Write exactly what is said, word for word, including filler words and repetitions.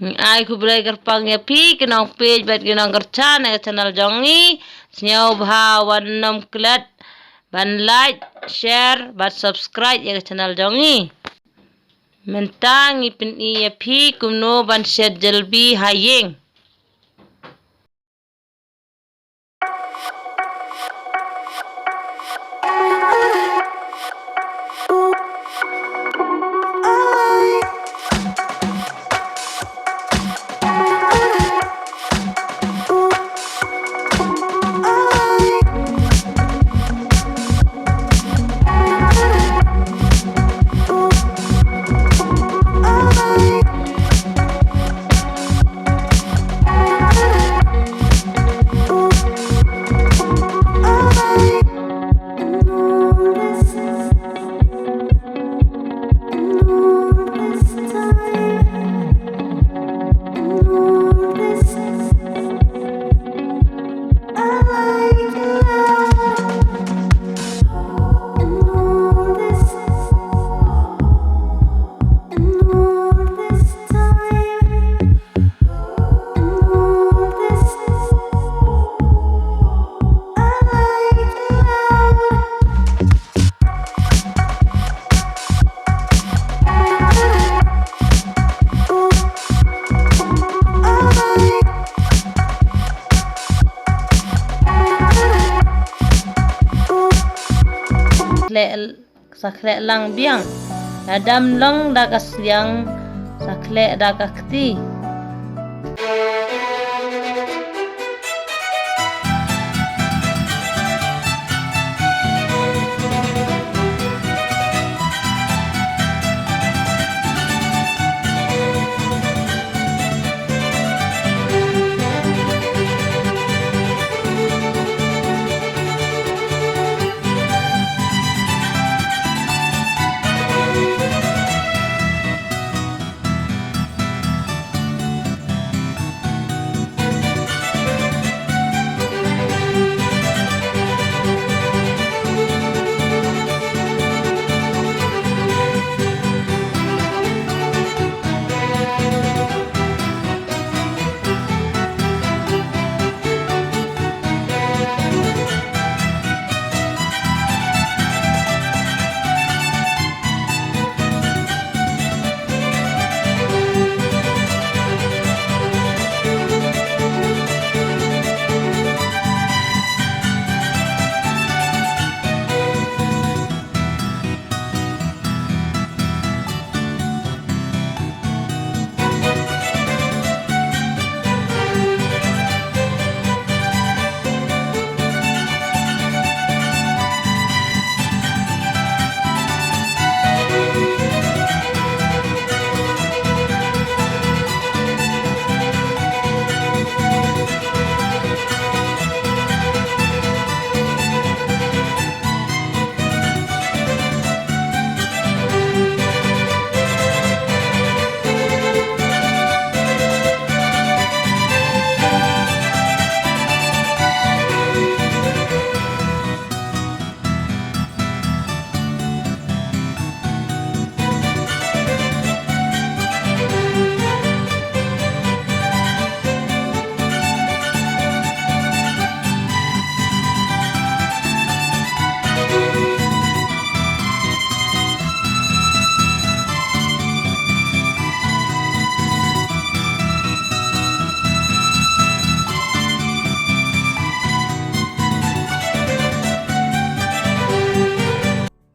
Ngi ai khublei kyrpang ïa phi ki nongpeit bad ki nongkyrshan ïa ka channel jong ngi. Sngewbha wat nym klet ban like, share bad subscribe ïa ka channel jong ngi. Mynta ngi pyni ïa phi kumno ban shet jalebi ha ïing. Khleh, sa khleh lang biang. Lada ym long da ka sliang, sa khleh da ka kti.